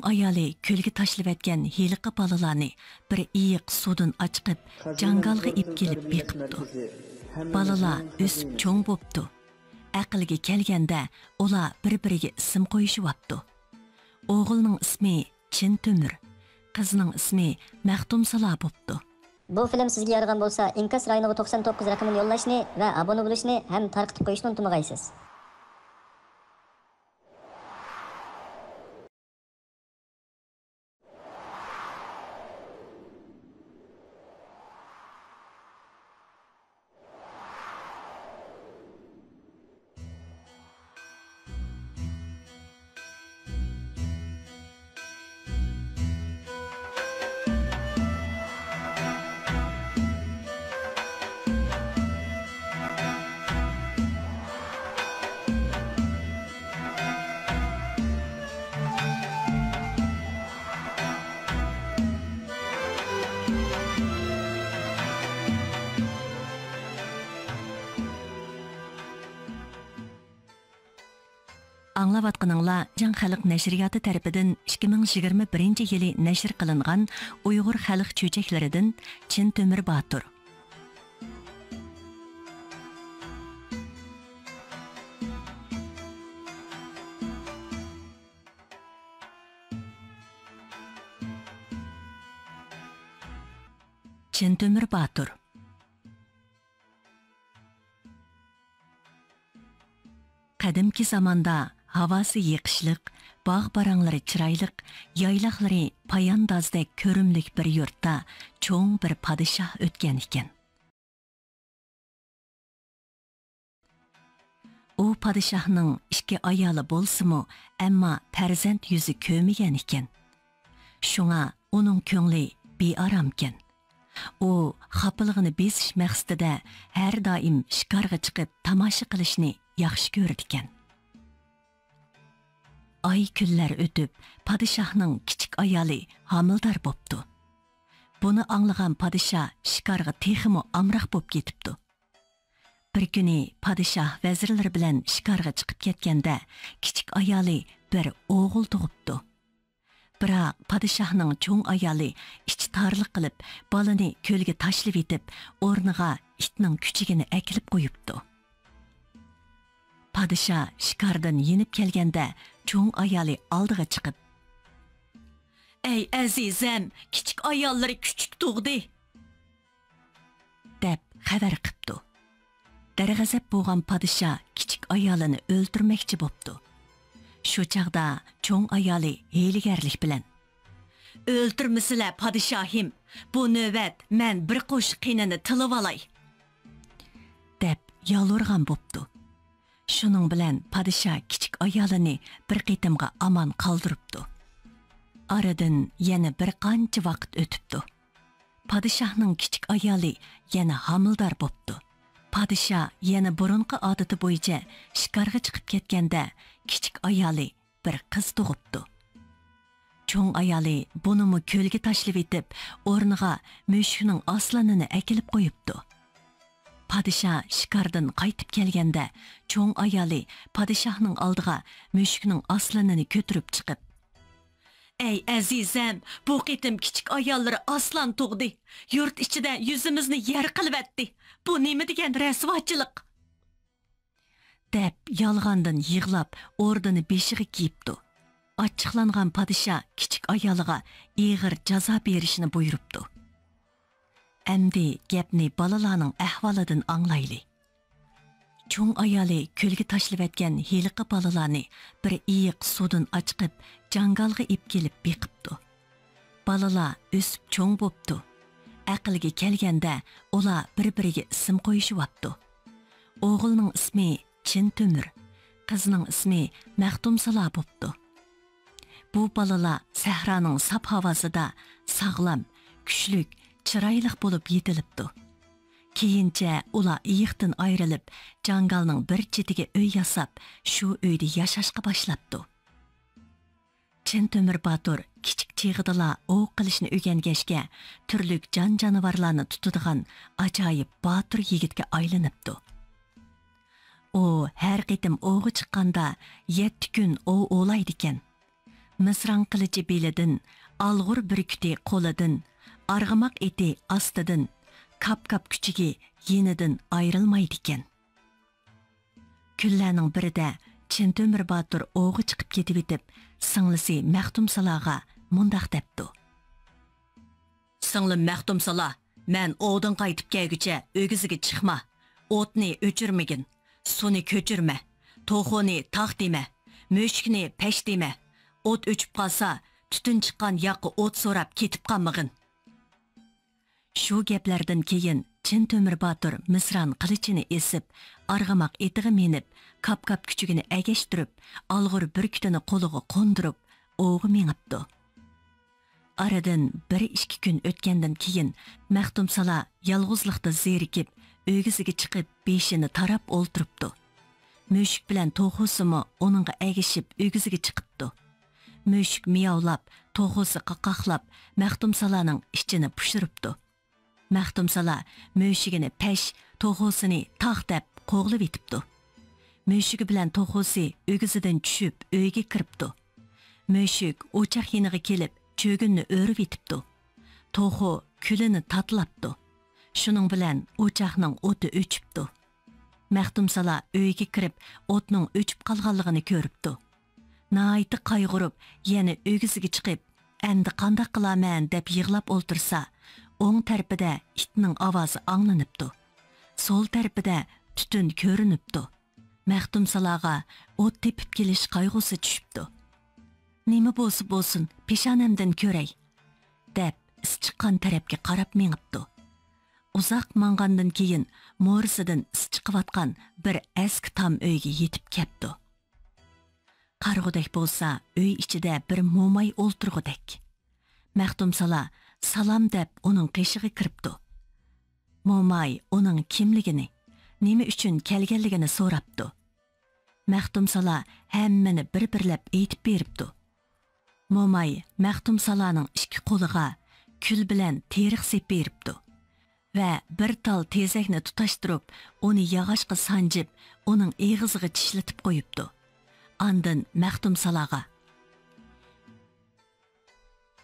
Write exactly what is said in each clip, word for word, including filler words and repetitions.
ئايالى كۆلگە تاشلىۋەتكەن ھېلىقى بالىلارنى بىر ئېيىق سۇدىن ئاچىقىپ، جاڭگالغا ئېلىپ كېلىپ بېقىپتۇ. بالىلار ئۆسۈپ چوڭ بوپتۇ. ئەقىلگە كەلگەندە ئۇلار بىر-بىرىگە ئىسىم قويۇشۇۋاپتۇ. ئوغۇلنىڭ ئىسمى چىن تۆمۈر، قىزنىڭ ئىسمى مەختۇمسۇلا بوپتۇ. بۇ فىلىم سىزگە يارىغان بولسا، ئىنكاس رايونىغا توقسان توققۇز رەقىمىنى يوللاشنى ۋە ئابۇنە بولۇشنى ھەم تارقىتىپ قويۇشنى ئۇنتۇمىغايسىز. ئاڭلاۋاتقىنىڭلار جاڭ خەلق نەشرىياتى تەرىپىدىن ئىككى مىڭ يىگىرمە بىرىنچى يىلى نەشر قىلىنغان ئۇيغۇر خەلق چۆچەكلىرىدىن چىن تۆمۈر باتۇر. چىن تۆمۈر باتۇر. قەدىمكى زاماندا ھاۋاسى يېقىشلىق، باغ-باراڭلىرى چىرايلىق، يايلاقلىرى پاياندازدەك كۆرۈملۈك بىر يۇرتتا چوڭ بىر پادىشاھ ئۆتكەن ئىكەن. ئۇ پادىشاھنىڭ ئىككى ئايالى بولسىمۇ، ئەمما پەرزەنت يۈزى كۆرمىگەن ئىكەن. شۇڭا ئۇنىڭ كۆڭلى بىئارامكەن. ئۇ خاپىلىقىنى بېسىش مەقسىتىدە ھەر دائىم شىكارغا چىقىپ تاماشا قىلىشنى ياخشى كۆرىدىكەن. ئاي، كۈنلەر ئۆتۈپ، پادىشاھنىڭ كىچىك ئايالى ھامىلىدار بوپتۇ. بۇنى ئاڭلىغان پادىشاھ شىكارغا تېخىمۇ ئامراق بوپ كېتىپتۇ. بىر كۈنى پادىشاھ ۋەزىرلىرى بىلەن شىكارغا چىقىپ كەتكەندە، كىچىك ئايالى بىر ئوغۇل تۇغۇپتۇ. بىراق پادىشاھنىڭ چوڭ ئايالى ئىچى تارلىق قىلىپ، بالىنى كۆلگە تاشلىۋېتىپ، ئورنىغا ئىتنىڭ كۈچۈكىنى ئەكېلىپ قويۇپتۇ. پادىشاھ شىكاردىن يېنىپ كەلگەندە، چوڭ ئايالى ئالدىغا چىقىپ، «ئەي ئەزىزەم، كىچىك ئاياللىرى كۈچۈك تۇغدى!» دەپ خەۋەر قىپتۇ. دەرغەزەپ بولغان پادىشاھ كىچىك ئايالىنى ئۆلتۈرمەكچى بوپتۇ. شۇ چاغدا چوڭ ئايالى ھىيلىگەرلىك بىلەن، «ئۆلتۈرمىسىلە، پادىشاھىم، بۇ نۆۋەت مەن بىر قوشۇق قېنىنى تىلىۋالاي» دەپ يالۋۇرغان بوپتۇ. شۇنىڭ بىلەن پادىشاھ كىچىك ئايالىنى بىر قېتىمغا ئامان قالدۇرۇپتۇ. ئارىدىن يەنە بىر قانچە ۋاقىت ئۆتۈپتۇ. پادىشاھنىڭ كىچىك ئايالى يەنە ھامىلىدار بوپتۇ. پادىشاھ يەنە بۇرۇنقى ئادىتى بويىچە شىكارغا چىقىپ كەتكەندە، كىچىك ئايالى بىر قىز تۇغۇپتۇ. چوڭ ئايالى بۇنىمۇ كۆلگە تاشلىۋېتىپ، ئورنىغا مۈشۈكنىڭ ئاسلىنىنى ئەكېلىپ قويۇپتۇ. پادىشاھ شىكاردىن قايتىپ كەلگەندە، چوڭ ئايالى پادىشاھنىڭ ئالدىغا مۈشۈكنىڭ ئاسلىنىنى كۆتۈرۈپ چىقىپ، «ئەي ئەزىزەم، بۇ قېتىم كىچىك ئاياللىرى ئاسلان تۇغدى. يۇرت ئىچىدە يۈزىمىزنى يەر قىلىۋەتتى. بۇ نېمە دېگەن رەسۋاچىلىق؟» دەپ يالغاندىن يىغلاپ، ئوردىنى بېشىغا كىيىپتۇ. ئاچچىقلانغان پادىشاھ كىچىك ئايالىغا ئېغىر جازا بېرىشنى بۇيرۇپتۇ. ئەمدى گەپنى بالىلارنىڭ ئەھۋالىدىن ئاڭلايلى. چوڭ ئايالى كۆلگە تاشلىۋەتكەن ھېلىقى بالىلارنى بىر ئېيىق سۇدىن ئاچىقىپ، جاڭگالغا ئېلىپ كېلىپ بېقىپتۇ. بالىلار ئۆسۈپ چوڭ بوپتۇ. ئەقىلگە كەلگەندە ئۇلار بىر-بىرىگە ئىسىم قويۇشۇۋاپتۇ. ئوغۇلنىڭ ئىسمى چىن تۆمۈر، قىزنىڭ ئىسمى مەختۇمسۇلا بوپتۇ. بۇ بالىلار سەھرانىڭ ساپ ھاۋاسىدا ساغلام، كۈچلۈك، چىرايلىق بولۇپ يېتىلىپتۇ. كېيىنچە ئۇلار ئېيىقتىن ئايرىلىپ، جاڭگالنىڭ بىر چېتىگە ئۆي ياساپ، شۇ ئۆيدە ياشاشقا باشلاپتۇ. چىن تۆمۈر باتۇر كىچىك چېغىدىلا ئوۋ قىلىشنى ئۆگەنگەچكە، تۈرلۈك جان-جانىۋارلارنى تۇتىدىغان ئاجايىپ باتۇر يىگىتكە ئايلىنىپتۇ. ئۇ ھەر قېتىم ئوۋغا چىققاندا، يەتتە كۈن ئوۋ ئوۋلايدىكەن. مىسران قىلىچى بېلىدىن، ئالغۇر بۈركۈتى قولىدىن، ئارغىماق ئېتى ئاستىدىن، كاپ-كاپ كۈچۈكى يېنىدىن ئايرىلمايدىكەن. كۈنلەرنىڭ بىرىدە چىن تۆمۈر باتۇر ئوۋغا چىقىپ كېتىۋېتىپ، سىڭلىسى مەختۇمسالاغا مۇنداق دەپتۇ: سىڭلىم مەختۇمسالا، مەن ئوۋدىن قايتىپ كەلگۈچە ئۆگزىگە چىقما، ئوتنى ئۆچۈرمىگىن، سۇنى كۆچۈرمە، توخۇنى تاغ دېمە، مۈشۈكنى پەش دېمە، ئوت ئۆچۈپ قالسا، تۈتۈن چىققان ياققا ئوت سوراپ كېتىپ قالمىغىن. شۇ گەپلەردىن كېيىن، چىن تۆمۈر باتۇر مىسران قىلىچىنى ئېسىپ، ئارغىماق ئېتىغا مىنىپ، كاپ-كاپ كۈچۈكىنى ئەگەشتۈرۈپ، ئالغۇر بۈركۈتىنى قولىغا قوندۇرۇپ، ئوۋغا مېڭىپتۇ. ئارىدىن بىر ئىككى كۈن ئۆتكەندىن كېيىن، مەختۇمسالا يالغۇزلۇقتا زېرىكىپ، ئۆگزىگە چىقىپ، بېشىنى تاراپ ئولتۇرۇپتۇ. مۈشۈك بىلەن توخۇسىمۇ ئۇنىڭغا ئەگىشىپ ئۆگزىگە چىقىپتۇ. مۈشۈك مىياۋلاپ، توخۇسى قاقاقلاپ، مەختۇمسالانىڭ ئىچىنى پۇشۇرۇپتۇ. مەختۇمسالا مۈشۈكىنى پەش، توخۇسىنى تاغ دەپ قوغلىۋېتىپتۇ. مۈشۈكى بىلەن توخۇسى ئۆگزىدىن چۈشۈپ، ئۆيگە كىرىپتۇ. مۈشۈك ئوچاق يېنىغا كېلىپ، چۆگۈننى ئۆرۈۋېتىپتۇ. توخۇ كۈلىنى تاتىلاپتۇ. شۇنىڭ بىلەن ئوچاقنىڭ ئوتى ئۆچۈپتۇ. مەختۇمسالا ئۆيگە كىرىپ، ئوتنىڭ ئۆچۈپ قالغانلىقىنى كۆرۈپتۇ. ناھايىتى قايغۇرۇپ، يەنە ئۆگزىگە چىقىپ، ئەمدى قانداق قىلارمەن دەپ يىغلاپ ئولتۇرسا، ئوڭ تەرىپىدە ئىتنىڭ ئاۋازى ئاڭلىنىپتۇ. سول تەرىپىدە تۈتۈن كۆرۈنۈپتۇ. مەختۇمسالاغا ئوت تېپىپ كېلىش قايغۇسى چۈشۈپتۇ. نېمە بولسا بولسۇن، پېشانەمدىن كۆرەي، دەپ ئىس چىققان تەرەپكە قاراپ مېڭىپتۇ. ئۇزاق ماڭغاندىن كېيىن، مورىسىدىن ئىس چىقىۋاتقان بىر ئەسكى تام ئۆيگە يېتىپ كەپتۇ. قارىغۇدەك بولسا، ئۆي ئىچىدە بىر موماي ئولتۇرغۇدەك. مەختۇمسالا سالام دەپ ئۇنىڭ قېشىغا كىرىپتۇ. موماي ئۇنىڭ كىملىكىنى، نېمە ئۈچۈن كەلگەنلىكىنى سوراپتۇ. مەختۇمسالا ھەممىنى بىر-بىرلەپ ئېيتىپ بېرىپتۇ. موماي مەختۇمسالانىڭ ئىككى قولىغا كۈل بىلەن تېرىق سېپىپ بېرىپتۇ ۋە بىر تال تېزەكنى تۇتاشتۇرۇپ، ئۇنى ياغاچقا سانجىپ، ئۇنىڭ ئېغىزىغا چىشلىتىپ قويۇپتۇ. ئاندىن مەختۇمسالاغا: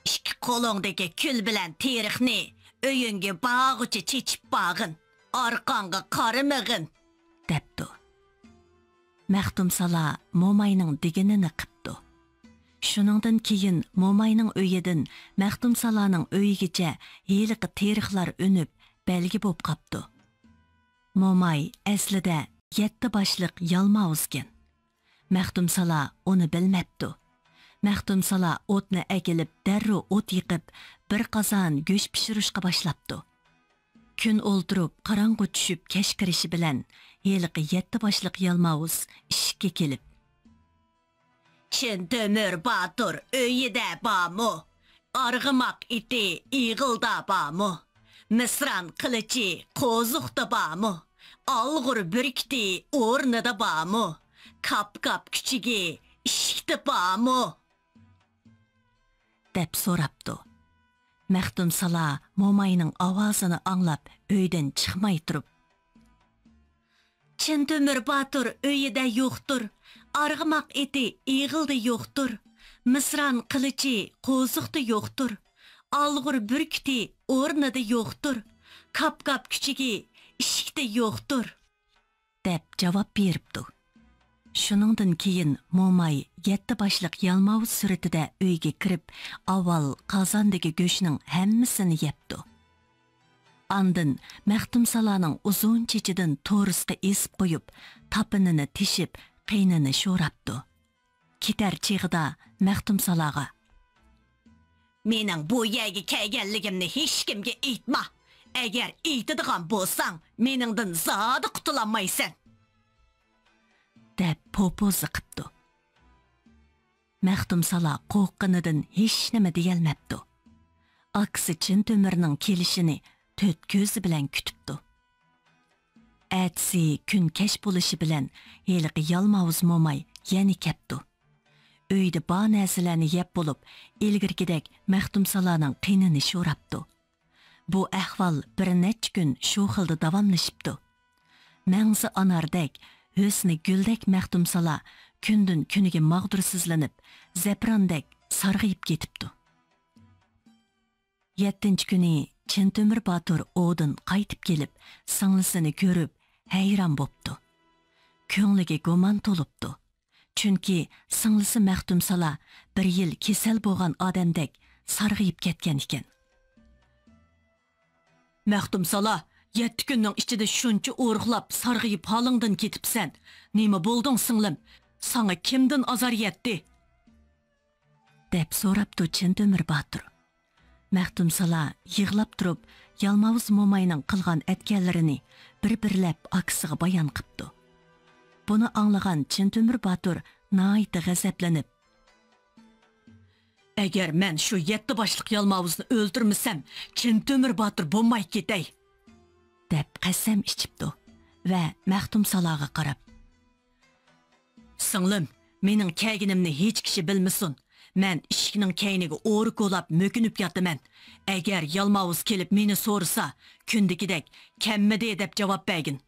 ئىككى قولۇڭدىكى كۈل بىلەن تېرىقنى ئۆيۈڭگە بارغۇچە چېچىپ بارغىن، ئارقاڭغا قارىمىغىن، دەپتۇ. مەختۇمسالا موماينىڭ دېگىنىنى قىپتۇ. شۇنىڭدىن كېيىن موماينىڭ ئۆيىدىن مەختۇمسالانىڭ ئۆيىگىچە ھېلىقى تېرىقلار ئۈنۈپ، بەلگە بوپ قاپتۇ. موماي ئەسلىدە يەتتە باشلىق يالماۋۇزكەن. مەختۇمسالا ئۇنى بىلمەپتۇ. مەختۇمسالا ئوتنى ئەكېلىپ، دەررۇ ئوت يېقىپ، بىر قازان گۆش پىشۇرۇشقا باشلاپتۇ. كۈن ئولتۇرۇپ، قاراڭغۇ چۈشۈپ، كەچ كىرىشى بىلەن، ھېلىقى يەتتە باشلىق يالماۋۇز ئىشىككە كېلىپ: چىن تۆمۈر باتۇر ئۆيىدە بارمۇ؟ ئارغىماق ئېتى ئېغىلدا بارمۇ؟ مىسران قىلىچى قوزۇقتا بارمۇ؟ ئالغۇر بۈركۈتى ئورنىدا بارمۇ؟ كاپ-كاپ كۈچۈكى ئىشىكتە بارمۇ؟ دەپ سوراپتۇ. مەختۇمسالا موماينىڭ ئاۋازىنى ئاڭلاپ، ئۆيدىن چىقماي تۇرۇپ: چىن تۆمۈر باتۇر ئۆيىدە يوقتۇر، ئارغىماق ئېتى ئېغىلدا يوقتۇر، مىسران قىلىچى قوزۇقتا يوقتۇر، ئالغۇر بۈركۈتى ئورنىدا يوقتۇر، كاپ-كاپ كۈچۈكى ئىشىكتە يوقتۇر، دەپ جاۋاب بېرىپتۇ. شۇنىڭدىن كېيىن موماي يەتتە باشلىق يالماۋۇز سۈرىتىدە ئۆيگە كىرىپ، ئاۋۋال قازاندىكى گۆشنىڭ ھەممىسىنى يەپتۇ. ئاندىن مەختۇمسالانىڭ ئۇزۇن چېچىدىن تورۇسقا ئېسىپ قويۇپ، تاپىنىنى تېشىپ، قېنىنى شوراپتۇ. كېتەر چېغىدا مەختۇمسالاغا: مېنىڭ بۇ يەرگە كەلگەنلىكىمنى ھېچكىمگە ئېيتما. ئەگەر ئېيتىدىغان بولساڭ، مېنىڭدىن زادى قۇتۇلالمايسەن، دەپ پوپوزا قىپتۇ. مەختۇمسالا قورققىنىدىن ھېچنېمە دېيەلمەپتۇ. ئاكىسى چىن تۆمۈرنىڭ كېلىشىنى تۆت كۆزى بىلەن كۈتۈپتۇ. ئەتىسى كۈن كەچ بولۇشى بىلەن ھېلىقى يالماۋۇز موماي يەنە كەپتۇ. ئۆيدە بار نەرسىلەرنى يەپ بولۇپ، ئىلگىرىكىدەك مەختۇمسالانىڭ قېنىنى شوراپتۇ. بۇ ئەھۋال بىر نەچچە كۈن شۇ خىلدا داۋاملىشىپتۇ. مەڭزى ئاناردەك، ھۆسنى گۈلدەك مەختۇمسالا كۈندىن كۈنىگە ماغدۇرسىزلىنىپ، زەپىراندەك سارغىيىپ كېتىپتۇ. يەتتىنچى كۈنى چىن تۆمۈر باتۇر ئوۋدىن قايتىپ كېلىپ، سىڭلىسىنى كۆرۈپ، ھەيران بوپتۇ. كۆڭلىگە گۇمان تولۇپتۇ. چۈنكى سىڭلىسى مەختۇمسالا بىر يىل كېسەل بولغان ئادەمدەك سارغىيىپ كەتكەن ئىكەن. مەختۇمسالا، يەتتە كۈننىڭ ئىچىدە شۇنچە ئورۇقلاپ، سارغىيىپ ھالىڭدىن كېتىپسەن. نېمە بولدۇڭ، سىڭلىم؟ ساڭا كىمدىن ئازار يەتتى؟ دەپ سوراپتۇ چىن تۆمۈر باتۇر. مەختۇمسالا يىغلاپ تۇرۇپ، يالماۋۇز موماينىڭ قىلغان ئەتكەنلىرىنى بىر-بىرلەپ ئاكىسىغا بايان قىپتۇ. بۇنى ئاڭلىغان چىن تۆمۈر باتۇر ناھايىتى غەزەپلىنىپ، ئەگەر مەن شۇ يەتتە باشلىق يالماۋۇزنى ئۆلتۈرمىسەم، چىن تۆمۈر باتۇر بولماي كېتەي، دەپ قەسەم ئىچىپتۇ ۋە مەختۇمسالاغا قاراپ، سىڭلىم، مېنىڭ كەلگىنىمنى ھېچ كىشى بىلمىسۇن. مەن ئىشىكنىڭ كەينىگە ئورا كولاپ مۆكۈنۈپ ياتىمەن. ئەگەر يالماۋۇز كېلىپ مېنى سورىسا، كۈندىكىدەك، كەممىدى دەپ جاۋاب بەرگىن،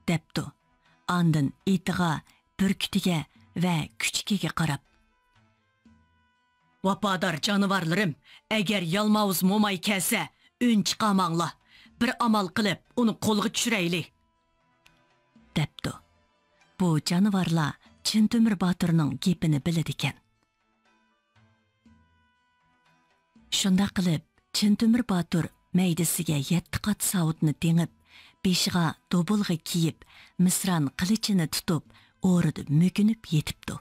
دەپتۇ. ئاندىن ئېتىغا، بۈركۈتىگە ۋە كۈچۈكىگە قاراپ، ۋاپادار جانىۋارلىرىم، ئەگەر يالماۋۇز موماي كەلسە، ئۈن چىقارماڭلار. بىر ئامال قىلىپ، ئۇنى قولغا چۈشۈرەيلى، دەپتۇ. بۇ جانىۋارلار چىن تۆمۈر باتۇرنىڭ گېپىنى بىلىدىكەن. شۇنداق قىلىپ، چىن تۆمۈر باتۇر مەيدىسىگە يەتتە قات ساۋۇتنى تېڭىپ، بېشىغا دوبۇلغا كىيىپ، مىسران قىلىچىنى تۇتۇپ، ئورىدا مۆكۈنۈپ يېتىپتۇ.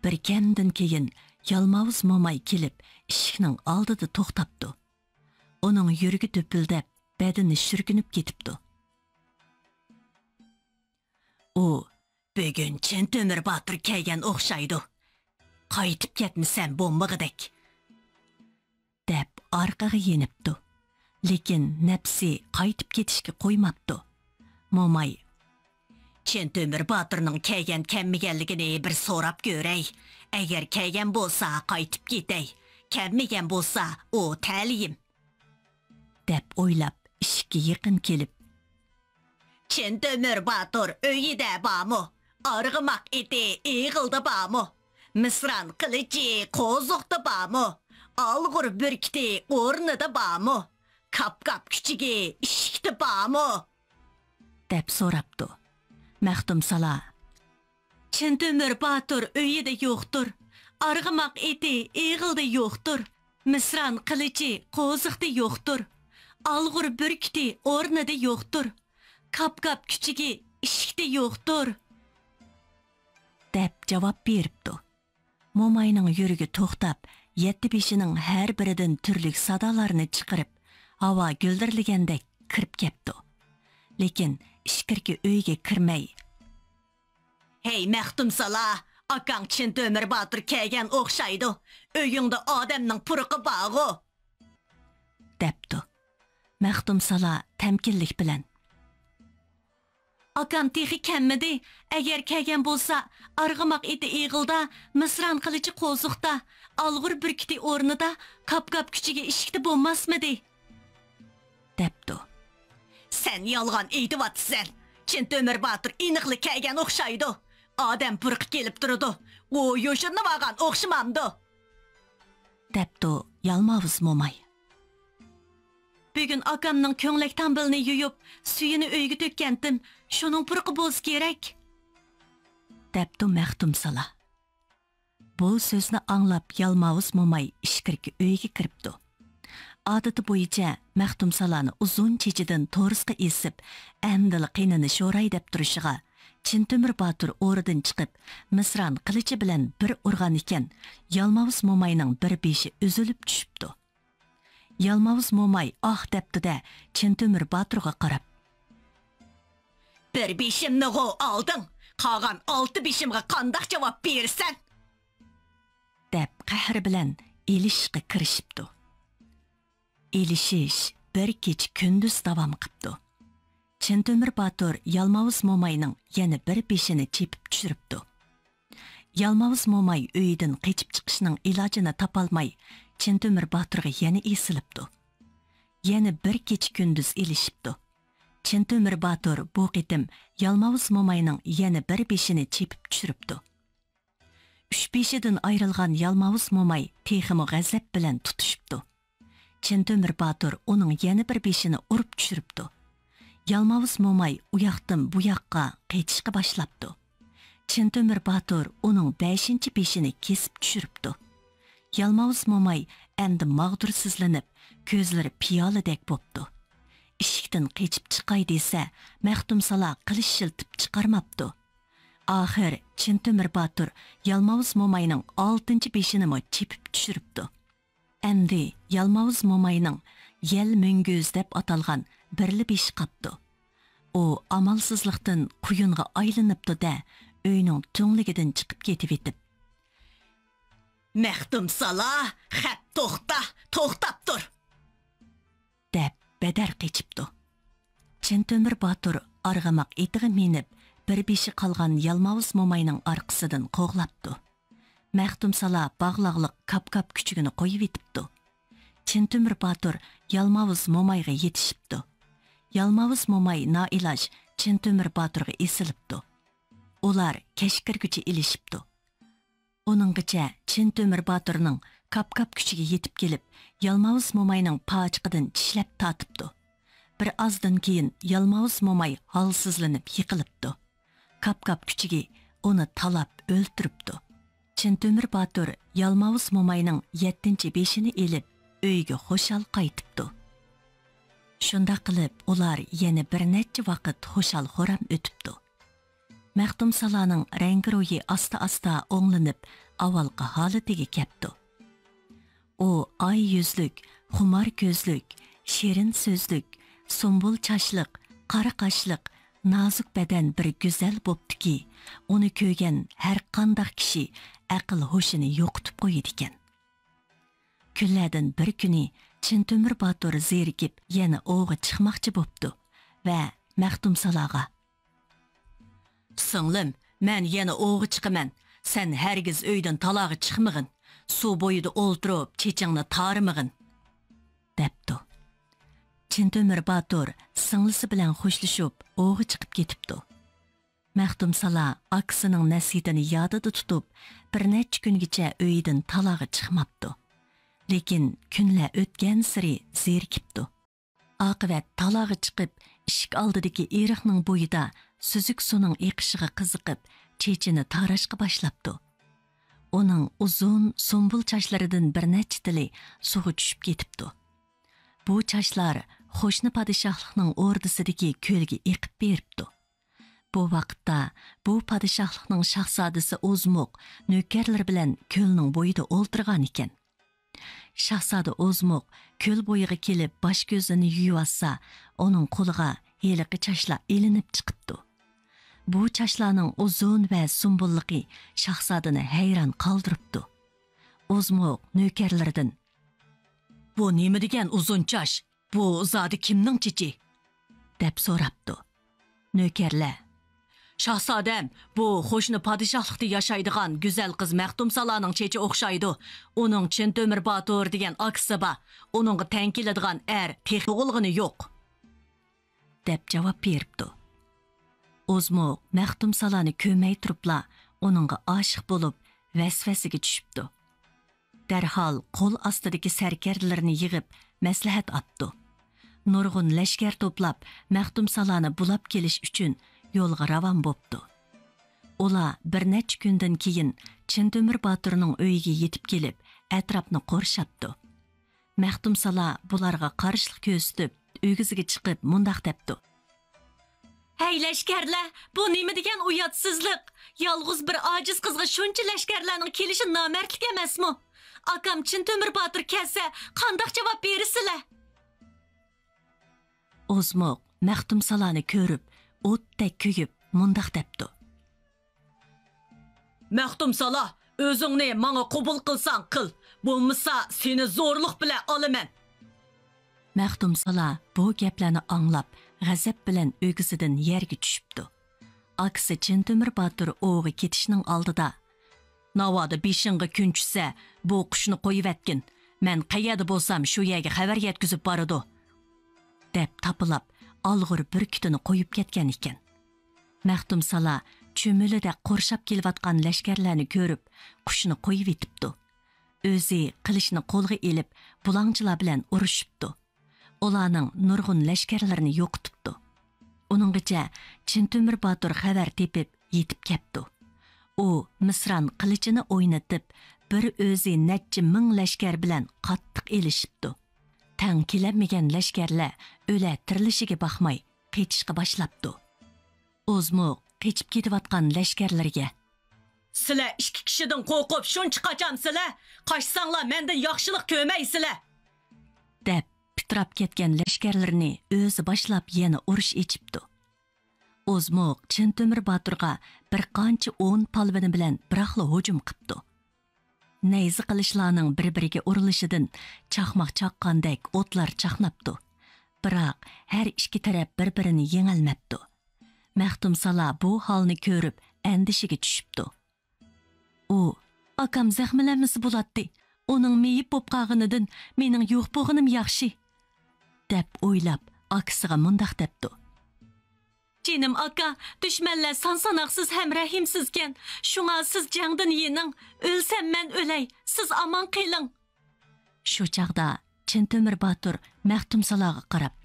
بىر كەمدىن كېيىن يالماۋۇز موماي كېلىپ، ئىشىكنىڭ ئالدىدا توختاپتۇ. ئۇنىڭ يۈرىكى دۈپۈلدەپ، بەدىنى شۈركۈنۈپ كېتىپتۇ. ئۇ، بۈگۈن چىن تۆمۈر باتۇر كەلگەن ئوخشايدۇ. قايتىپ كەتمىسەم بولمىغۇدەك، دەپ ئارقىغا يېنىپتۇ. لېكىن نەپسى قايتىپ كېتىشكە قويماپتۇ. موماي، چىن تۆمۈر باتۇرنىڭ كەلگەن كەلمىگەنلىكىنى بىر سوراپ كۆرەي. ئەگەر كەلگەن بولسا قايتىپ كېتەي. كەلمىگەن بولسا ئۇ تەلىيىم، دەپ ئويلاپ، ئىشىككە يېقىن كېلىپ، چىن تۆمۈر باتۇر ئۆيىدە بارمۇ؟ ئارغىماق ئېتى ئېغىلدا بارمۇ؟ مىسران قىلىچى قوزۇقتا بارمۇ؟ ئالغۇر بۈركۈتى ئورنىدا بارمۇ؟ كاپ-كاپ كۈچۈكى ئىشىكتە بارمۇ؟ دەپ سوراپتۇ. مەختۇمسالا، چىن تۆمۈر باتۇر ئۆيىدە يوقتۇر. ئارغىماق ئېتى ئېغىلدا يوقتۇر. مىسران قىلىچى قوزۇقتا يوقتۇر. ئالغۇر بۈركۈتى ئورنىدا يوقتۇر. كاپ-كاپ كۈچۈكى ئىشىكتە يوقتۇر، دەپ جاۋاب بېرىپتۇ. موماينىڭ يۈرىكى توختاپ، يەتتە بېشىنىڭ ھەر بىرىدىن تۈرلۈك سادالارنى چىقىرىپ، ھاۋا گۈلدۈرلىگەندەك كىرىپ كەپتۇ. لېكىن ئىچكىرىكى ئۆيگە كىرمەي، ھەي، مەختۇمسالا، ئاكاڭ چىن تۆمۈر باتۇر كەلگەن ئوخشايدۇ. ئۆيۈڭدە ئادەمنىڭ پۇرىقى بارغۇ، دەپتۇ. مەختۇمسالا تەمكىنلىك بىلەن، ئاكام تېخى كەلمىدى. ئەگەر كەلگەن بولسا، ئارغىماق ئېتى ئېغىلدا، مىسران قىلىچى قوزۇقتا، ئالغۇر بۈركۈتى ئورنىدا، كاپ-كاپ كۈچۈكى ئىشىكتە بولماسمىدى؟ دەپتۇ. سەن يالغان ئېيتىۋاتىسەن. چىن تۆمۈر باتۇر ئېنىقلا كەلگەن ئوخشايدۇ. ئادەم پۇرىقى كېلىپ تۇرىدۇ. ئۇ يوشۇرۇنۇۋالغان ئوخشىمامدۇ؟ دەپتۇ يالماۋۇز موماي. بۈگۈن ئاكامنىڭ كۆڭلەك تامبىلىنى يۇيۇپ، سۈيىنى ئۆيگە تۆككەنتىم. شۇنىڭ پۇرىقى بولسا كېرەك، دەپتۇ مەختۇمسالا. بۇ سۆزنى ئاڭلاپ، يالماۋۇز موماي ئىچكىرىكى ئۆيگە كىرىپتۇ. ئادىتى بويىچە مەختۇمسالانى ئۇزۇن چېچىدىن تورۇسقا ئېسىپ، ئەمدىلا قېنىنى شوراي دەپ تۇرۇشىغا، چىن تۆمۈر باتۇر ئورىدىن چىقىپ، مىسران قىلىچى بىلەن بىر ئۇرغان ئىكەن، يالماۋۇز موماينىڭ بىر بېشى ئۈزۈلۈپ چۈشۈپتۇ. يالماۋۇز موماي ئاھ دەپتۇ-دە، چىن تۆمۈر باتۇرغا قاراپ، بىر بېشىمنىغۇ ئالدىڭ، قالغان ئالتە بېشىمغا قانداق جاۋاب بېرىسەن؟ دەپ قەھرى بىلەن ئېلىشىشقا كىرىشىپتۇ. ئېلىشىش بىر كېچە كۈندۈز داۋام قىپتۇ. چىن تۆمۈر باتۇر يالماۋۇز موماينىڭ يەنە بىر بېشىنى چېپىپ چۈشۈرۈپتۇ. يالماۋۇز موماي ئۆيىدىن قېچىپ چىقىشنىڭ ئىلاجىنى تاپالماي، چىن تۆمۈر باتۇرغا يەنە ئېسىلىپتۇ. يەنە بىر كېچە كۈندۈز ئېلىشىپتۇ. چىن تۆمۈر باتۇر بۇ قېتىم يالماۋۇز موماينىڭ يەنە بىر بېشىنى چېپىپ چۈشۈرۈپتۇ. ئۈچ بېشىدىن ئايرىلغان يالماۋۇز موماي تېخىمۇ غەزەپ بىلەن تۇتۇشۇپتۇ. چىن تۆمۈر باتۇر ئۇنىڭ يەنە بىر بېشىنى ئۇرۇپ چۈشۈرۈپتۇ. يالماۋۇز موماي ئۇياقتىن بۇياققا قېچىشقا باشلاپتۇ. چىن تۆمۈر باتۇر ئۇنىڭ بەشىنچى بېشىنى كېسىپ چۈشۈرۈپتۇ. يالماۋۇز موماي ئەمدى ماغدۇرسىزلىنىپ، كۆزلىرى پىيالىدەك بوپتۇ. ئىشىكتىن قېچىپ چىقاي دېسە، مەختۇمسالا قىلىچ شىلتىپ چىقارماپتۇ. ئاخىر چىن تۆمۈر باتۇر يالماۋۇز موماينىڭ ئالتىنچى بېشىنىمۇ چېپىپ چۈشۈرۈپتۇ. ئەمدى يالماۋۇز موماينىڭ يەل مۈڭگۈز دەپ ئاتالغان بىرلا بېشى قاپتۇ. ئۇ ئامالسىزلىقتىن قۇيۇنغا ئايلىنىپتۇ-دە، ئۆينىڭ تۈڭلۈكىدىن چىقىپ كېتىۋېتىپ، مەختۇمسالا، خەپ توختا، توختاپ تۇر! دەپ بەدەر قېچىپتۇ. چىن تۆمۈر باتۇر ئارغىماق ئېتىغا مىنىپ، بىر بېشى قالغان يالماۋۇز موماينىڭ ئارقىسىدىن قوغلاپتۇ. مەختۇمسالا باغلاقلىق كاپ-كاپ كۈچۈكىنى قويۇۋېتىپتۇ. چىن تۆمۈر باتۇر يالماۋۇز مومايغا يېتىشىپتۇ. يالماۋۇز موماي نائىلاج چىن تۆمۈر باتۇرغا ئېسىلىپتۇ. ئۇلار كەچ كىرگۈچە ئېلىشىپتۇ. ئۇنىڭغىچە چىن تۆمۈر باتۇرنىڭ كاپ-كاپ كۈچۈكى يېتىپ كېلىپ، يالماۋۇز موماينىڭ پاچىقىدىن چىشلەپ تارتىپتۇ. بىر ئازدىن كېيىن يالماۋۇز موماي ھالسىزلىنىپ يىقىلىپتۇ. كاپ-كاپ كۈچۈكى ئۇنى تالاپ ئۆلتۈرۈپتۇ. چىن تۆمۈر باتۇر يالماۋۇز موماينىڭ يەتتىنچى بېشىنى ئېلىپ، ئۆيىگە خۇشال قايتىپتۇ. شۇنداق قىلىپ، ئۇلار يەنە بىر نەچچە ۋاقىت خۇشال-خۇرام ئۆتۈپتۇ. مەختۇمسالانىڭ رەڭگى-رويى ئاستا-ئاستا ئوڭلىنىپ، ئاۋۋالقى ھالىتىگە كەپتۇ. ئۇ ئاي يۈزلۈك، خۇمار كۆزلۈك، شېرىن سۆزلۈك، سۇمبۇل چاچلىق، قارا قاشلىق، نازۇك بەدەن بىر گۈزەل بوپتۇكى، ئۇنى كۆرگەن ھەرقانداق كىشى ئەقىل-ھوشىنى يوقىتىپ قويىدىكەن. كۈنلەردىن بىر كۈنى چىن تۆمۈر باتۇر زېرىكىپ يەنە ئوۋغا چىقماقچى بوپتۇ ۋە مەختۇمسالاغا، سىڭلىم، مەن يەنە ئوۋغا چىقىمەن. سەن ھەرگىز ئۆيدىن تالاغا چىقمىغىن. سۇ بويىدا ئولتۇرۇپ، چېچىڭنى تارىمىغىن، دەپتۇ. چىن تۆمۈر باتۇر سىڭلىسى بىلەن خوشلىشىپ، ئوۋغا چىقىپ كېتىپتۇ. مەختۇمسالا ئاكىسىنىڭ نەسىھىتىنى يادىدا تۇتۇپ، بىر نەچچە كۈنگىچە ئۆيىدىن تالاغا چىقماپتۇ. لېكىن كۈنلەر ئۆتكەنسېرى زېرىكىپتۇ. ئاقىۋەت تالاغا چىقىپ، ئىشىك ئالدىدىكى ئېرىقنىڭ بويىدا سۈزۈك سۇنىڭ ئېقىشىغا قىزىقىپ، چېچىنى تاراشقا باشلاپتۇ. ئۇنىڭ ئۇزۇن سۇمبۇل چاچلىرىدىن بىر نەچچە تېلى سۇغا چۈشۈپ كېتىپتۇ. بۇ چاچلار قوشنا پادىشاھلىقنىڭ ئوردىسىدىكى كۆلگە ئېقىپ بېرىپتۇ. بۇ ۋاقىتتا بۇ پادىشاھلىقنىڭ شاھزادىسى ئوزمۇق نۆكەرلىرى بىلەن كۆلنىڭ بويىدا ئولتۇرغان ئىكەن. شاھزادە ئوزمۇق كۆل بويىغا كېلىپ باش-كۆزىنى يۇيۇۋاتسا، ئۇنىڭ قولىغا ھېلىقى چاچلار ئېلىنىپ چىقىپتۇ. بۇ چاچلارنىڭ ئۇزۇن ۋە سۇمبۇللۇقى شاھزادىنى ھەيران قالدۇرۇپتۇ. ئوزمۇق نۆكەرلىرىدىن، بۇ نېمە دېگەن ئۇزۇن چاچ؟ بۇ زادى كىمنىڭ چېچى؟ دەپ سوراپتۇ. نۆكەرلەر، شاھزادەم، بۇ قوشنا پادىشاھلىقتا ياشايدىغان گۈزەل قىز مەختۇمسالانىڭ چېچى ئوخشايدۇ. ئۇنىڭ چىن تۆمۈر باتۇر دېگەن ئاكىسى بار. ئۇنىڭغا تەڭ كېلىدىغان ئەر تېخى تۇغۇلغىنى يوق، دەپ جاۋاب بېرىپتۇ. ئوزمۇق مەختۇمسالانى كۆرمەي تۇرۇپلا ئۇنىڭغا ئاشىق بولۇپ، ۋەسۋەسىگە چۈشۈپتۇ. دەرھال قول ئاستىدىكى سەركەردىلىرىنى يىغىپ، مەسلىھەت ئاپتۇ. نۇرغۇن لەشكەر توپلاپ، مەختۇمسالانى بۇلاپ كېلىش ئۈچۈن يولغا راۋان بوپتۇ. ئۇلار بىر نەچچە كۈندىن كېيىن چىن تۆمۈر باتۇرنىڭ ئۆيىگە يېتىپ كېلىپ، ئەتراپنى قورشاپتۇ. مەختۇمسالا بۇلارغا قارشىلىق كۆرسىتىپ، ئۆگزىگە چىقىپ مۇنداق دەپتۇ. ھەي لەشكەرلەر، بۇ نېمە دېگەن ئۇياتسىزلىق؟ يالغۇز بىر ئاجىز قىزغا شۇنچە لەشكەرلەرنىڭ كېلىشى نامەردلىك ئەمەسمۇ؟ ئاكام چىن تۆمۈر باتۇر كەلسە، قانداق جاۋاب بېرىسىلەر؟ ئوزمۇق مەختۇمسالانى كۆرۈپ، ئوتتەك كۆيۈپ، مۇنداق دەپتۇ. مەختۇمسالا، ئۆزۈڭنى ماڭا قوبۇل قىلساڭ قىل، بولمىسا سېنى زورلۇق بىلەن ئالىمەن. مەختۇمسالا بۇ گەپلەرنى ئاڭلاپ، غەزەپ بىلەن ئۆگزىدىن يەرگە چۈشۈپتۇ. ئاكىسى چىن تۆمۈر باتۇر ئوۋغا كېتىشنىڭ ئالدىدا، ناۋادا بېشىڭغا كۈن چۈشسە، بۇ قۇشنى قويۇۋەتكىن. مەن قەيەردە بولسام، شۇ يەرگە خەۋەر يەتكۈزۈپ بارىدۇ، دەپ تاپىلاپ، ئالغۇر بۈركۈتىنى قويۇپ كەتكەن ئىكەن. مەختۇمسالا چۈمۈلىدە قورشاپ كېلىۋاتقان لەشكەرلەرنى كۆرۈپ، قۇشنى قويۇۋېتىپتۇ. ئۆزى قىلىچنى قولغا ئېلىپ، بۇلاڭچىلار بىلەن ئۇرۇشۇپتۇ. ئۇلارنىڭ نۇرغۇن لەشكەرلىرىنى يوقىتىپتۇ. ئۇنىڭغىچە چىن تۆمۈر باتۇر خەۋەر تېپىپ يېتىپ كەپتۇ. ئۇ مىسران قىلىچىنى ئوينىتىپ، بىر ئۆزى نەچچە مىڭ لەشكەر بىلەن قاتتىق ئېلىشىپتۇ. تەڭ كېلەلمىگەن لەشكەرلەر ئۆلە تىرىلىشىگە باقماي قېچىشقا باشلاپتۇ. ئوزمۇق قېچىپ كېتىۋاتقان لەشكەرلىرىگە، سىلەر ئىككى كىشىدىن قورقۇپ شۇنچە قاچامسىلەر؟ قاچساڭلار مەندىن ياخشىلىق كۆرمەيسىلەر! دەپ، پىتىراپ كەتكەن لەشكەرلىرىنى ئۆزى باشلاپ يەنە ئۇرۇش ئېچىپتۇ. ئوزمۇق چىن تۆمۈر باتۇرغا بىر قانچە ئون پالۋىنى بىلەن بىراقلا ھۇجۇم قىپتۇ. نەيزە قىلىچلارنىڭ بىر-بىرىگە ئۇرۇلۇشىدىن چاقماق چاققاندەك ئوتلار چاقناپتۇ. بىراق ھەر ئىككى تەرەپ بىر-بىرىنى يېڭەلمەپتۇ. مەختۇمسالا بۇ ھالنى كۆرۈپ ئەندىشىگە چۈشۈپتۇ. ئۇ، ئاكام زەخىملەنمىسە بولاتتى، ئۇنىڭ مېيىپ بوپ قالغىنىدىن مېنىڭ يوق بولغىنىم ياخشى، دەپ ئويلاپ، ئاكىسىغا مۇنداق دەپتۇ. جېنىم ئاكا، دۈشمەنلەر سان-ساناقسىز ھەم رەھىمسىزكەن، شۇڭا سىز جەڭدىن يېنىڭ، ئۆلسەم مەن ئۆلەي، سىز ئامان قېلىڭ. شۇ چاغدا چىن تۆمۈر باتۇر مەختۇمسالاغا قاراپ،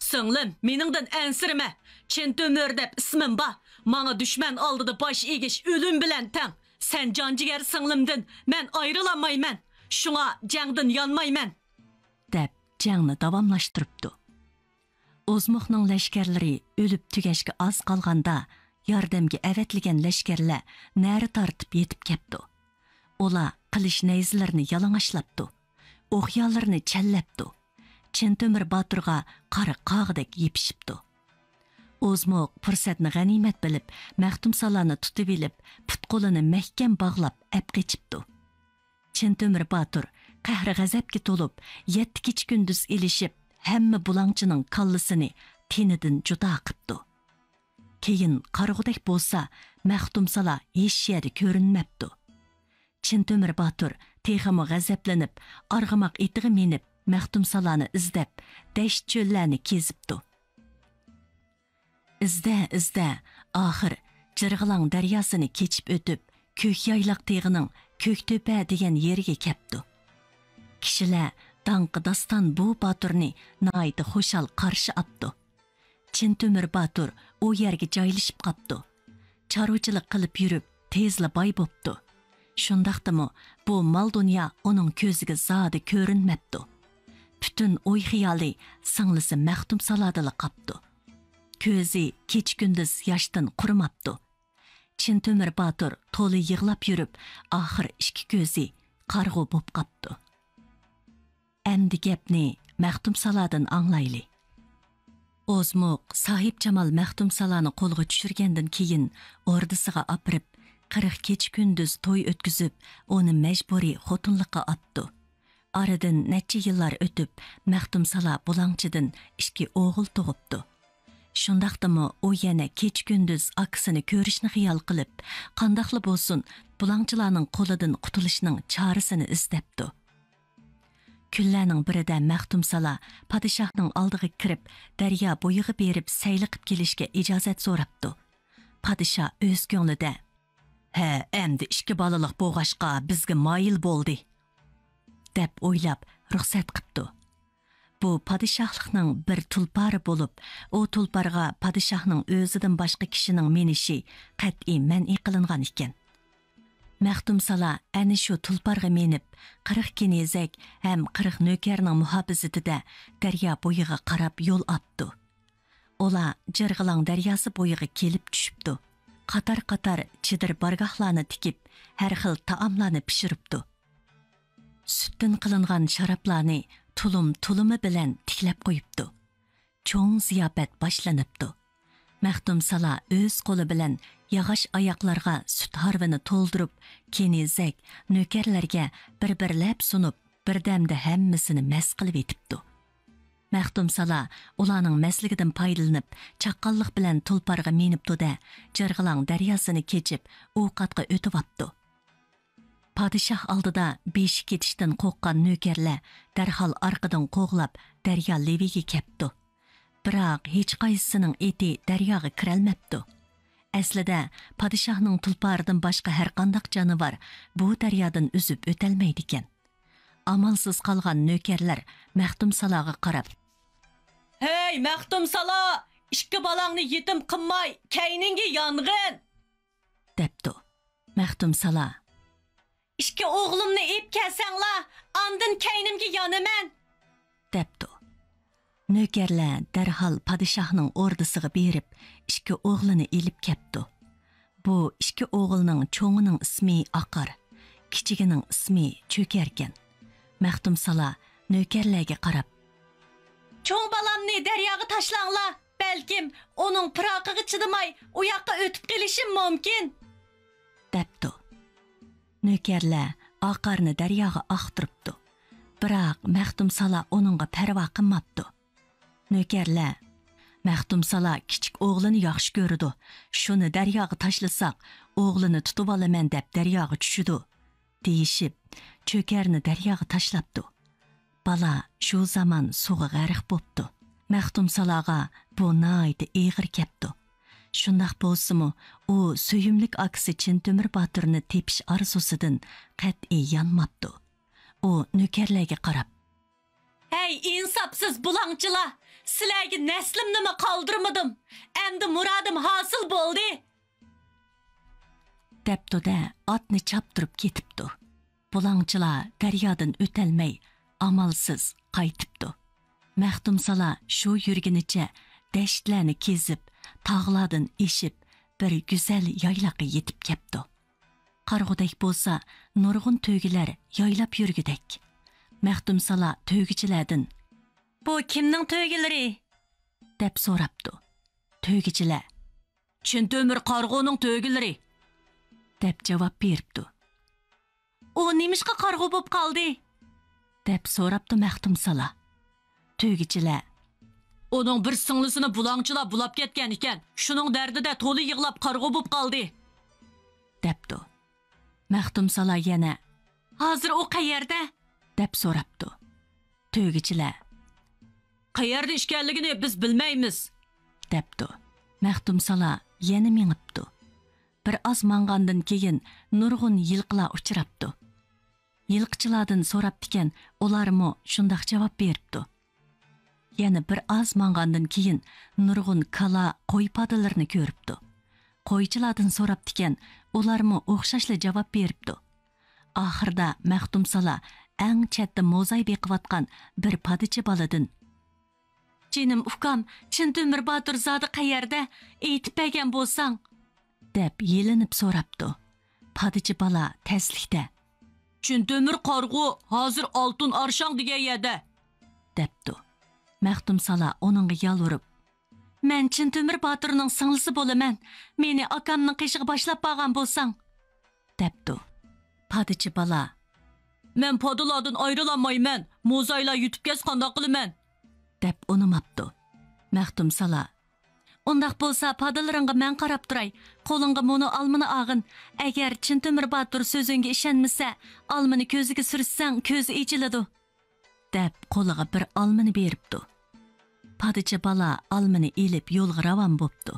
سىڭلىم، مېنىڭدىن ئەنسىرىمە، چىن تۆمۈر دەپ ئىسمىم بار، ماڭا دۈشمەن ئالدىدا باش ئېگىش ئۆلۈم بىلەن تەڭ، سەن جان جىگەر سىڭلىمدىن مەن ئايرىلالمايمەن، شۇڭا جەڭدىن يانمايمەن، دەپ جەڭنى داۋاملاشتۇرۇپتۇ. ئوزمۇقنىڭ لەشكەرلىرى ئۆلۈپ تۈگەشكە ئاز قالغاندا، ياردەمگە ئەۋەتىلگەن لەشكەرلەر نەرە تارتىپ يېتىپ كەپتۇ. ئۇلار قىلىچ نەيزىلىرىنى يالىڭاچلاپتۇ، ئوقيالىرىنى چەنلەپتۇ. چىن تۆمۈر باتۇرغا قارا قاغىدەك يېپىشىپتۇ. ئوزمۇق پۇرسەتنى غەنىيمەت بىلىپ، مەختۇمسالانى تۇتۇۋېلىپ، پۇت-قولىنى مەھكەم باغلاپ ئەپ قېچىپتۇ. چىن تۆمۈر باتۇر قەھرى-غەزەپكە تولۇپ، يەتتە كېچە-كۈندۈز ئېلىشىپ، ھەممە بۇلاڭچىنىڭ كاللىسىنى تېنىدىن جۇدا قىپتۇ. كېيىن قارىغۇدەك بولسا، مەختۇمسالا ھېچ يەردە كۆرۈنمەپتۇ. چىن تۆمۈر باتۇر تېخىمۇ غەزەپلىنىپ، ئارغىماق ئېتىغا مىنىپ، مەختۇمسالانى ئىزدەپ، دەشت-چۆللەرنى كېزىپتۇ. ئىزدە، ئىزدە، ئاخىر جىرغىلاڭ دەرياسىنى كېچىپ ئۆتۈپ، كۆكيايلاق تېغىنىڭ كۆكتۆپە دېگەن يېرىگە كەپتۇ. كىشىلەر داڭقى داستان بۇ باتۇرنى ناھايىتى خۇشال قارشى ئاپتۇ. چىن تۆمۈر باتۇر ئۇ يەرگە جايلىشىپ قاپتۇ. چارۋىچىلىق قىلىپ يۈرۈپ، تېزلا باي بوپتۇ. شۇنداقتىمۇ بۇ مال-دۇنيا ئۇنىڭ كۆزىگە زادى كۆرۈنمەپتۇ. پۈتۈن ئوي-خىيالى سىڭلىسى مەختۇمسالادىلا قاپتۇ. كۆزى كېچە-كۈندۈز ياشتىن قۇرۇماپتۇ. چىن تۆمۈر باتۇر تولا يىغلاپ يۈرۈپ، ئاخىر ئىككى كۆزى قارىغۇ بوپ قاپتۇ. ئەمدى گەپنى مەختۇمسالادىن ئاڭلايلى. ئوزمۇق ساھىبجامال مەختۇمسالانى قولغا چۈشۈرگەندىن كېيىن، ئوردىسىغا ئاپىرىپ، قىرىق كېچە-كۈندۈز توي ئۆتكۈزۈپ، ئۇنى مەجبۇرىي خوتۇنلۇققا ئاپتۇ. ئارىدىن نەچچە يىللار ئۆتۈپ، مەختۇمسالا بۇلاڭچىدىن ئىككى ئوغۇل تۇغۇپتۇ. شۇنداقتىمۇ ئۇ يەنە كېچە-كۈندۈز ئاكىسىنى كۆرۈشنى خىيال قىلىپ، قانداقلا بولسۇن، بۇلاڭچىلارنىڭ قولىدىن قۇتۇلۇشنىڭ چارىسىنى ئىزدەپتۇ. كۈنلەرنىڭ بىرىدە مەختۇمسالا پادىشاھنىڭ ئالدىغا كىرىپ، دەريا بويىغا بېرىپ سەيلە قىپ كېلىشكە ئىجازەت سوراپتۇ. پادىشاھ ئۆز كۆڭلىدە، ھە، ئەمدى ئىككى بالىلىق بولغاچقا بىزگە مايىل بولدى، دەپ ئويلاپ، رۇخسەت قىپتۇ. بۇ پادىشاھلىقنىڭ بىر تۇلپارى بولۇپ، ئۇ تۇلپارغا پادىشاھنىڭ ئۆزىدىن باشقا كىشىنىڭ مىنىشى قەتئىي مەنئى قىلىنغان ئىكەن. مەختۇمسالا ئەنە شۇ تۇلپارغا مىنىپ، قىرىق كېنىزەك ھەم قىرىق نۆكەرنىڭ مۇھاپىزىتىدە دەريا بويىغا قاراپ يول ئاپتۇ. ئۇلار جىرغىلاڭ دەرياسى بويىغا كېلىپ چۈشۈپتۇ. قاتار-قاتار چېدىر بارگاھلارنى تىكىپ، ھەر خىل تائاملارنى پىشۇرۇپتۇ. سۈتتىن قىلىنغان شارابلارنى تۇلۇم-تۇلۇمى بىلەن تىكلەپ قويۇپتۇ. چوڭ زىياپەت باشلىنىپتۇ. مەختۇمسالا ئۆز قولى بىلەن ياغاچ ئاياقلارغا سۈت ھارۋىنى تولدۇرۇپ، كېنىزەك، نۆكەرلەرگە بىر-بىرلەپ سۇنۇپ، بىردەمدە ھەممىسىنى مەس قىلىۋېتىپتۇ. مەختۇمسالا ئۇلارنىڭ مەستلىكىدىن پايدىلىنىپ، چاققانلىق بىلەن تۇلپارغا مىنىپتۇ-دە، جىرغىلاڭ دەرياسىنى كېچىپ، ئۇ قاتقا ئۆتۈۋاپتۇ. پادىشاھ ئالدىدا بېشى كېتىشتىن قورققان نۆكەرلەر دەرھال ئارقىدىن قوغلاپ، دەريا لېۋىگە كەپتۇ. بىراق ھېچقايسىسىنىڭ ئېتى دەرياغا كىرەلمەپتۇ. ئەسلىدە پادىشاھنىڭ تۇلپارىدىن باشقا ھەرقانداق جانىۋار بۇ دەريادىن ئۈزۈپ ئۆتەلمەيدىكەن. ئامالسىز قالغان نۆكەرلەر مەختۇمسالاغا قاراپ، «ھەي، مەختۇمسالا! ئىككى بالاڭنى يېتىم قىلماي، كەينىڭگە يانغىن!» دەپتۇ. مەختۇمسالا، «ئىككى ئوغلۇمنى ئېلىپ كەلسەڭلار، ئاندىن كەينىمگە يانىمەن!» دەپتۇ. نۆكەرلەر دەرھال پادىشاھنىڭ ئوردىسىغا بېرىپ، ئىككى ئوغلىنى ئېلىپ كەپتۇ. بۇ ئىككى ئوغۇلنىڭ چوڭىنىڭ ئىسمى ئاقار، كىچىكىنىڭ ئىسمى چۆكەركەن. مەختۇمسالا نۆكەرلەرگە قاراپ، «چوڭ بالامنى دەرياغا تاشلاڭلار، بەلكىم ئۇنىڭ پىراقىغا چىدىماي، ئۇ ياققا ئۆتۈپ قېلىشىم مۇمكىن» دەپتۇ. نۆكەرلەر ئاقارنى دەرياغا ئاختۇرۇپتۇ. بىراق مەختۇمسالا ئۇنىڭغا پەرۋا قىلماپتۇ. نۆكەرلەر، «مەختۇمسالا كىچىك ئوغلىنى ياخشى كۆرىدۇ، شۇنى دەرياغا تاشلىساق، ئوغلىنى تۇتۇۋالىمەن دەپ دەرياغا چۈشىدۇ» دېيىشىپ، چۆكەرنى دەرياغا تاشلاپتۇ. بالا شۇ زامان سۇغا غەرق بوپتۇ. مەختۇمسالاغا بۇ ناھايىتى ئېغىر كەپتۇ. شۇنداق بولسىمۇ، ئۇ سۆيۈملۈك ئاكىسى چىن تۆمۈر باتۇرنى تېپىش ئارزۇسىدىن قەتئىي يانماپتۇ. ئۇ نۆكەرلەرگە قاراپ، «ھەي، ئىنساپسىز بۇلاڭچىلار! سىلەرگە نەسلىمنىمۇ قالدۇرمىدىم. ئەمدى مۇرادىم ھاسىل بولدى!» دەپتۇ-دە، ئاتنى چاپتۇرۇپ كېتىپتۇ. بۇلاڭچىلار دەريادىن ئۆتەلمەي، ئامالسىز قايتىپتۇ. مەختۇمسالا شۇ يۈرگىنىچە دەشتلەرنى كېزىپ، تاغلاردىن ئېشىپ، بىر گۈزەل يايلاققا يېتىپ كەپتۇ. قارىغۇدەك بولسا نۇرغۇن تۆگىلەر يايلاپ يۈرگۈدەك. مەختۇمسالا تۆگىچىلەردىن، «بۇ كىمنىڭ تۆگىلىرى؟» دەپ سوراپتۇ. تۆگىچىلەر، «چىن تۆمۈر قارىغۇنىڭ تۆگىلىرى» دەپ جاۋاب بېرىپتۇ. «ئۇ نېمىشقا قارىغۇ بوپ قالدى؟» دەپ سوراپتۇ مەختۇمسالا. تۆگىچىلەر، «ئۇنىڭ بىر سىڭلىسىنى بۇلاڭچىلار بۇلاپ كەتكەن ئىكەن، شۇنىڭ دەردىدە تولا يىغلاپ قارىغۇ بوپ قالدى» دەپتۇ. مەختۇمسالا يەنە، «ھازىر ئۇ قەيەردە؟» دەپ سوراپتۇ. تۆگىچىلەر، «قەيەردە ئىكەنلىكىنى بىز بىلمەيمىز» دەپتۇ. مەختۇمسالا يەنە مېڭىپتۇ. بىر ئاز ماڭغاندىن كېيىن نۇرغۇن يىلقىلار ئۇچراپتۇ. يىلقىچىلاردىن سوراپتىكەن، ئۇلارمۇ شۇنداق جاۋاب بېرىپتۇ. يەنە بىر ئاز ماڭغاندىن كېيىن نۇرغۇن كالا، قوي پادىلىرىنى كۆرۈپتۇ. قويچىلاردىن سوراپتىكەن، ئۇلارمۇ ئوخشاشلا جاۋاب بېرىپتۇ. ئاخىرىدا مەختۇمسالا ئەڭ چەتتە موزاي بېقىۋاتقان بىر پادىچى بالىدىن، «جېنىم ئۇكام، چىن تۆمۈر باتۇر زادى قەيەردە؟ ئېيتىپ بەرگەن بولساڭ» دەپ يېلىنىپ سوراپتۇ. پادىچى بالا تەسلىكتە، «چىن تۆمۈر قارىغۇ ھازىر ئالتۇن ئارشاڭ دېگەن يەردە» دەپتۇ. مەختۇمسالا ئۇنىڭغا يالۋۇرۇپ، «مەن چىن تۆمۈر باتۇرنىڭ سىڭلىسى بولىمەن، مېنى ئاكامنىڭ قېشىغا باشلاپ بارغان بولساڭ» دەپتۇ. پادىچى بالا، «مەن پادىلاردىن ئايرىلالمايمەن، موزايلار يۈتۈپ كەتسە قانداق قىلىمەن؟» دەپ ئۇنىماپتۇ. مەختۇمسالا، «ئۇنداق بولسا پادىلىرىڭغا مەن قاراپ تۇراي، قولۇڭغا مۇنۇ ئالمىنى ئالغىن، ئەگەر چىن تۆمۈر باتۇر سۆزۈڭگە ئىشەنمىسە، ئالمىنى كۆزىگە سۈرتسەڭ كۆزى ئېچىلىدۇ» دەپ قولىغا بىر ئالمىنى بېرىپتۇ. پادىچى بالا ئالمىنى ئېلىپ يولغا راۋان بوپتۇ.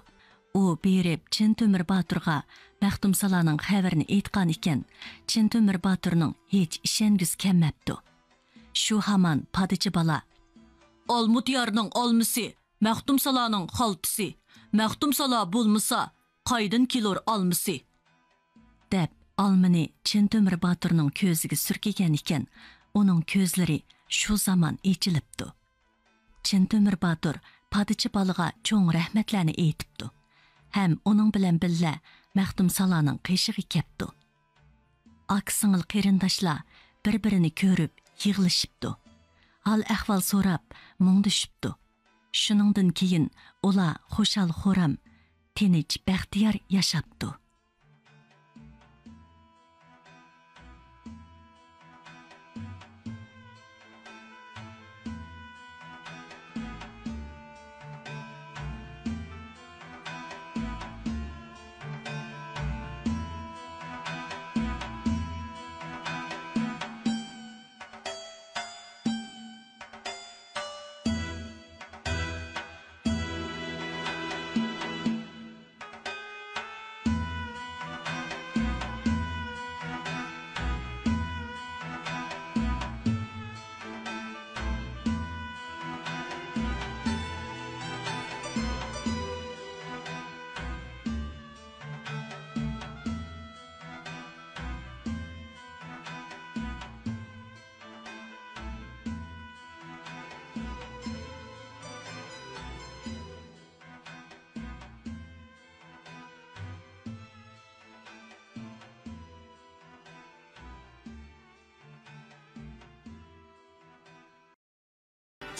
ئۇ بېرىپ چىن تۆمۈر باتۇرغا مەختۇمسالانىڭ خەۋىرىنى ئېيتقان ئىكەن، چىن تۆمۈر باتۇرنىڭ ھېچ ئىشەنگۈسى كەلمەپتۇ. شۇ ھامان پادىچى بالا، «ئالمۇتيارنىڭ ئالمىسى، مەختۇمسالانىڭ خالتىسى، مەختۇمسالا بولمىسا، قايدىن كېلۇر ئالمىسى؟» دەپ، ئالمىنى چىن تۆمۈر باتۇرنىڭ كۆزىگە سۈركىگەن ئىكەن، ئۇنىڭ كۆزلىرى شۇ زامان ئېچىلىپتۇ. چىن تۆمۈر باتۇر پادىچى بالىغا چوڭ رەھمەتلەرنى ئېيتىپتۇ ھەم ئۇنىڭ بىلەن بىللە مەختۇمسالانىڭ قېشىغا كەپتۇ. ئاكا-سىڭىل قېرىنداشلار بىر-بىرىنى كۆرۈپ يىغلىشىپتۇ. ھال-ئەھۋال سوراپ مۇڭدىشىپتۇ. شۇنىڭدىن كېيىن ئۇلار خۇشال-خۇرام، تىنچ، بەختىيار ياشاپتۇ.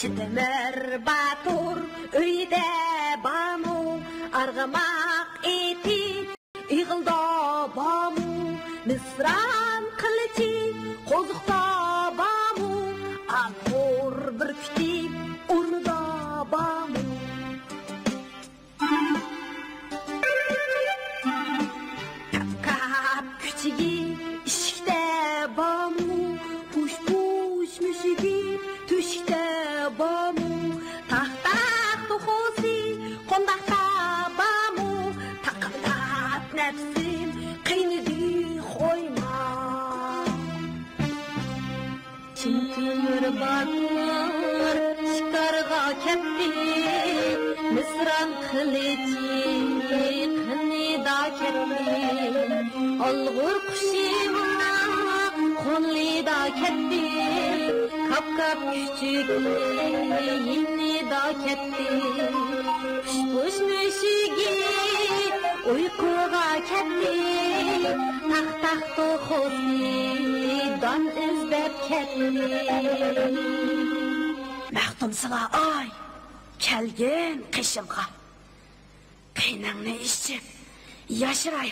چىتىمىر باتۇر ئۆيىدە بارمۇ؟ ئارغىماق ئېتى ئېغىلدا بارمۇ؟ مىسران قىلىچى قوزۇقتا بارمۇ؟ ئالغۇر بۈركۈتى ئورنىدا بارمۇ؟ كاپ-كاپ كۈچۈكى ئىشىكتە بارمۇ؟ پۇش-پۇش مۈشۈكى تۆشۈكتە بارمۇ؟ تاق-تاق توخۇسى قونداقتا بارمۇ؟ تاقىلداپ نەپسىم قىينىدى، قويما. چىن تۆمۈر باتۇر شىكارغا كەتتى، مىسران قىلىچى قېنىدا كەتتى، ئالغۇر قۇشى قولىدا كەتتى، كاپ-كاپ كۈچۈكى يېنىدا كەتتى. پۇش-پۇش مۈشۈكى ئۇيقۇغا كەتتى، تاق-تاق توخۇسى دان ئىزدەپ كەتتى. مەختۇمسىلا ئاي، كەلگىن قېشىمغا، قېنىڭنى ئىچىپ ياشىراي.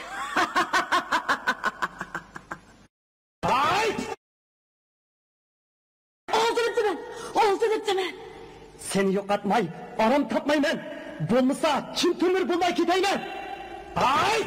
ھاي! ئالدىنىپتىمەن، ئالدىنىپتىمەن. سېنى يوقاتماي ئارام تاپمايمەن. بولمىسا چىن تۆمۈر بولماي كېتەيمەن. ھاي!